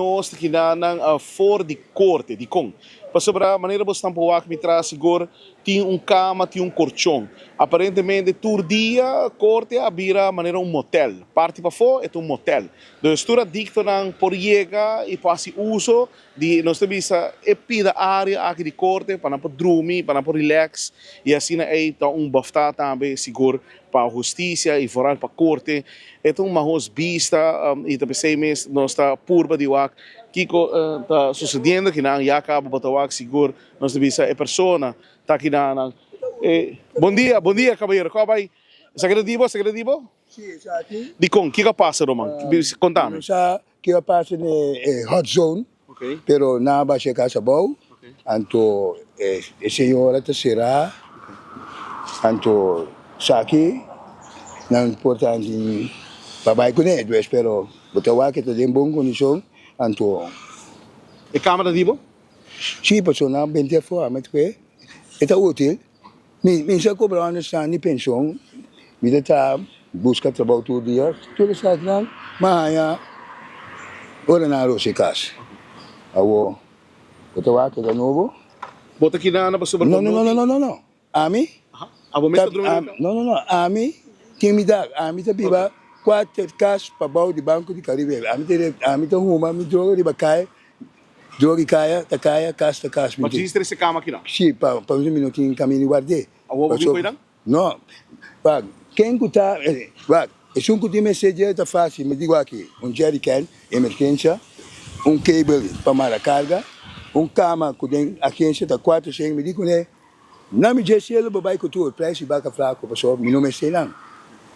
Nos ta keda nan for di korte. Dikon? Pasobra manera bo stan por wak mi tras sigur tin un kama, tin un korchon. Aparentemente tur dia korte a bira manera un motel. Parti pafó e ta un motel. Dus tur adiktonan por yega i por hasi uso di, nos ta bisa, e pida área aki di korte pa nan por drumi, pa nan por relax i asina ei ta un bòftá tambe sigur pa hustisia i foral pa korte. E ta un mahos bista i ta p'esei mes nos ta purba di wak kiko ta susediendo kinan. Ya kaba bo ta wak sigur nos ta bisa e persona ta kinanan. Bon dia, bon dia kabayero. Kua bai? Esaki ta di bo? Esaki ta di bo? Si, esaki. Dikon? Kiko a pasa ruman? Konta mi. Mi no sa kiko a pasa den e hot zone. Pero nan a basha e kas abou, anto e señora ta será, anto esaki nan por ta tin pa bai kuné, dus pero bo ta wak e ta den bon kondishon, anto. E kama ta di bo? Si, pasobra nan a benti afó, ami ta kue e ta útil. Mi mi sa cobra understand ni pension mi ta ta busca trabao tur dia tur esakinan mi a haya ora nan a rosa e cas awo bo ta wak keda nobo. Bo ta kina na pasobra bo no no no no no no ami Abo mes ta drumi den no no no ami tin mi dak ami ta biba cuater cas pabao di banco di caribe ami ta ami ta huma mi droga riba cay. Droga i kaya ta kaya, kas ta kas. Ma djis trese kama kinan? Si, pa pa mi no tin kaminda di ward'é. Awor bo bin koinan? No. Wak, ken ku ta, wak, esun ku tin mester dje ta fásil. Mi digu aki, un jerrycan, emergensia, un kabel pa mara karga, un kama ku den agensia ta kuater shen. Mi di kuné, na mi dje sielu bo bai ku tur, prijs di baka flaku, pasobra mi no mester nan.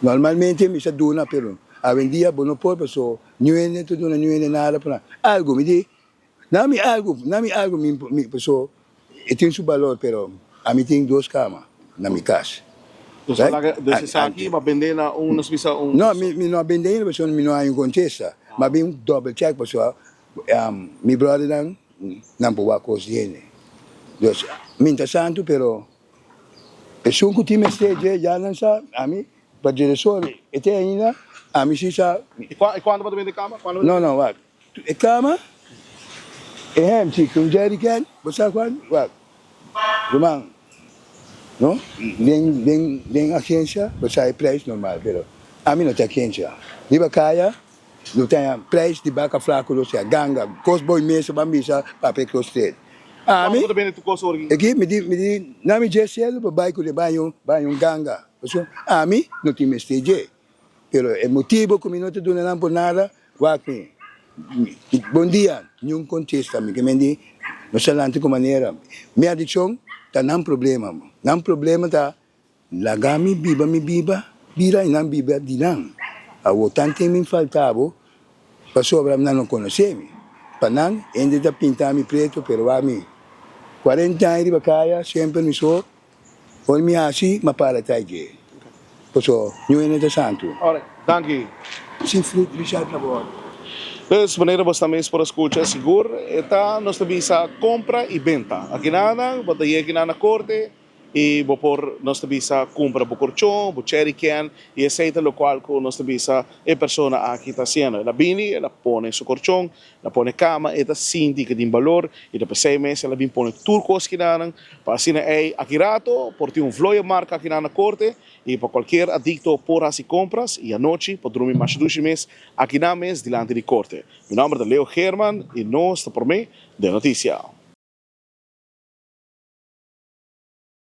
Normalmente mi sa duna, pero awendia bo no por pasobra. Niun hende ta duna niun hende nada pa nan. Algu, mi di, na mi algu, na mi algu mi mi paso e tin su balor pero ami tin dos kama na mi kas. Dus a laga, dus esaki bo a bende na un, nos bisa un. No, mi mi no a bende ainda pasobra mi no haña un kontesta. Mi a bin double check pasobra mi brothernan nan por wak kos di hende. Dus mi ta santu pero esun ku tin mester dje ya nan sa ami Pa diresor e te ainda, ami si sa. I kuantu bo ta bende e kama? No, no, wak. E kama, e hemchi ku un jerrycan, bo sa kuantu? Wak. Ruman, no, den, den, den agensia bo sa e prijs normal, pero ami no ta agensia. Riba kaya no ta haña prijs di baka flaku lo sea, ganga, kos boi mesa ban bisa papia kos stret. Ami, Kuantu bo ta bende tur kos ora aki? Aki mi di, mi di, nami dje selu pa bai ku den baño, baño un ganga. Pasobra ami no tin mester dje. Pero e motibo ku mi no ta duna nan por nada, wak mi. Bon dia, niun kontesta. Mi ke men di, no sa lanti ku manera. Mi adikshon ta nan problema. Nan problema ta laga mi biba mi biba, bida i nan biba di nan. Awor tanten mi falta bo, pasobra nan no konosé mi. Pa nan, hende ta pinta mi pretu, pero wak mi. Kuarenta aña riba kaya, semper mi so. Ora mi haci, m'a para ta dje. Paso, ñu hende ta santu. Alright, danki. Siegfried Richard na bord. Dus, manera bos ta mes por a scucha, sigur e ta nos ta bisa compra y benta. Akinanan, bo ta yega akinan na corte y bo por, nos ta bisa, cumpra bo corchon, bo cherry can, y esey ta locual cu nos ta bisa e persona aki ta haciendo. El a bini, el a pone su corchon, El a pone kama, e ta sinti ku tin balor i ta p'esei mes el a bin pone tur kos kinanan pa asina ei aki rato por tin un vloye marka akinan na korte i pa kualkier adikto por hasi kompras i anochi por drumi masha dushi mes akinan mes dilanti di korte. Mi nòmber ta Leo Geerman i nos ta promé den notisia.